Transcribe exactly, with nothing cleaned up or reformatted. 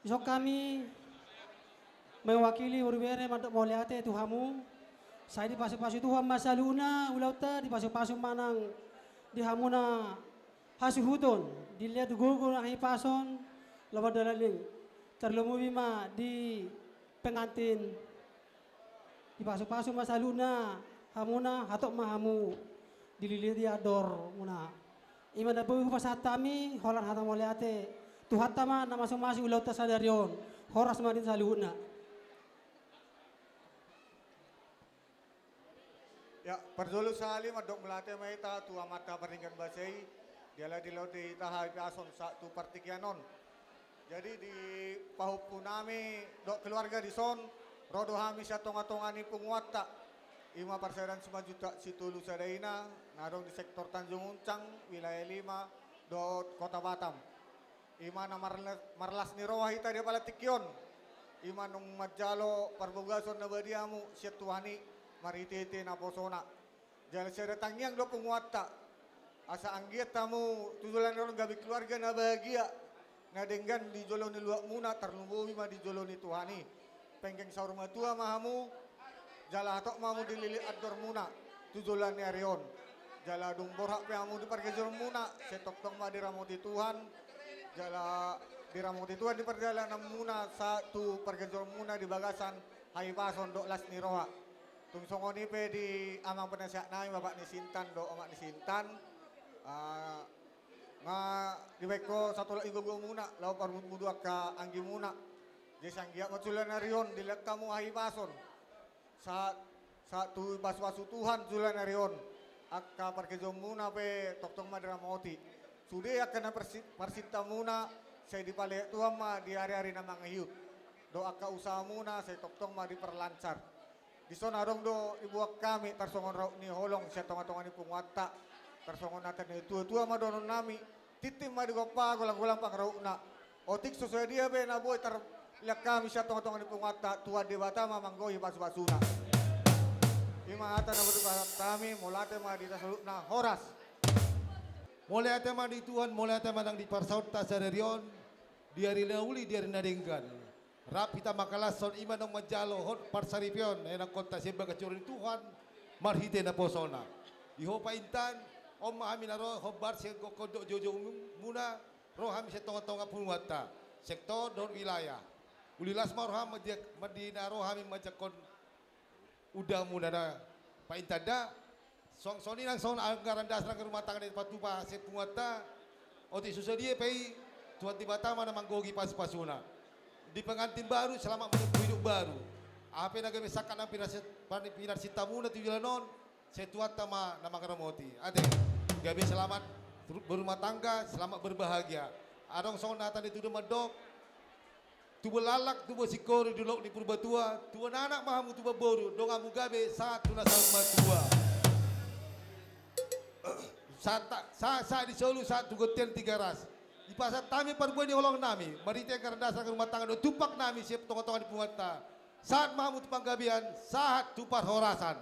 Dison hami mewakili boru bere mandok mauliate tu hamu. Sai dipasupasu Tuhan ma saluhutna ulaonta, dipasupasu ma nang di hamuna hasuhuton, dilehon gogo nang hahipason, lomo dalan i, tarlumobi ma di pengantin. Dipasupasu ma saluhutna hamuna, hatop ma hamu dililiti andormuna. I ma na boi hupasahat hami holan hata mauliate. Tuhanta ma na mamasu-masu ulaonta sadari on. Horas ma di hita saluhutna. Ya, parjolo sahali mandok mauliate ma hita tu Amanta Pardenggan Basa i, jala dilehon di hita hahipason sahat tu partingkian on. Jadi di pahompu nami dohot keluarga dison, ro do hami sian tonga-tonga ni punguanta. I ma Parsadaan Simanjuntak Sitolu Sada Ina, na adong di sektor Tanjung Uncang, wilayah lima, dohot Kota Batam. I ma na marla-, marlas ni roha hita di apala tingki on. I ma naung manjalo parbagason na badia hamu sian Tuhan i, marhite-hite naposona. Jala sada tangiang do punguanta, asa anggiat hamu tu joloan on gabe keluarga na bahagia, na denggan di jolo ni luatmuna, tarlumobi ma di jolo ni Tuhan i. Penggeng saur matua ma hamu, jala hatop ma hamu dililiti andormuna tu joloan ni ari on. Jala dung borhat pe hamu di pargejoronmuna, sai tongtong ma diramoti Tuhan, jala diramoti Tuhan di pardalananmuna sahat tu pargejoronmuna di bagasan hahipason dohot las ni roha. Tung songon i pe di amang penasehat nami, bapak ni si Intan dohot omak ni si Intan, ah, nga dibaen ho satolop ni gogomuna laho parmudmudu angka anggimuna. Jadi sai anggiat ma tu joloan ni ari on dilehon hamu hahipason sahat, sahat tu pasu-pasu Tuhan tu joloan ni ari on. Angka pargejoronmuna pe tongtong ma diramoti. Sude angka na parsi-, parsintamuna sai dipalehon Tuhan ma di ari-ari na mangihut. Dohot angka usahamuna sai tongtong ma diperlancar. Dison adong do diboan hami tarsongon raup ni holong sian tonga-tonga ni punguanta, tarsongon hata ni natua-tua ma dohonon nami, tintin ma digompa, golang-golang pangarahutna. Otik so sadia pe na boi tarlehon hami sian tonga-tonga ni punguanta, Tuhan Debata ma manggohi pasu-pasuna. I ma hata na boi dipasahat hami, mauliate ma di hita saluhutna, horas. Mauliate ma di Tuhan, mauliate ma nang di parsaoranta sadari on, di ari na uli, di ari na denggan. Rap hita mangkalashon, i ma naung manjalo hot parsaripeon, na inangkonta sian bagas joro ni Tuhan, marhite naposona. Di ho Pak Intan, on ma hami na ro hombar sian gokhon dohot joujou muna, ro hami sian tonga-tonga punguanta, sektor dohot wilayah. Uli las ma roham, mandi-, mandi na ro hami manjangkon undamuna na, Pak Intan da. Songon i nang songon anggaran dasar anggaran rumah tangga na dipatupa sian punguanta. Otik so sadia pe i, Tuhan Debata ma na manggohi pasu-pasuna. Di pengantin baru, selamat menempuh hidup baru. Aha pe na gabe sangkap nang pinarsi-, pinarsintamuna tu joloan on, sai Tuhanta ma na mangaramoti. Ate, gabe selamat berumah tangga, selamat berbahagia. Adong songon hata ni tudo mandok, tubuan laklak, tubuan singkoru di Dolok ni Purbatua, tubuan anak ma hamu, tubuan boru, dongan hamu gabe sahat tu na saur matua. Sahat, sahat, sahat di solu, sahat tu bontean Tigaras. Dipasahat hami parbue ni holong nami, marhite anggaran dasar anggaran rumah tangga dohot tumpak nami sian tonga-tonga ni punguanta. Sahat ma hamu tu panggabean, sahat tu parhorasan.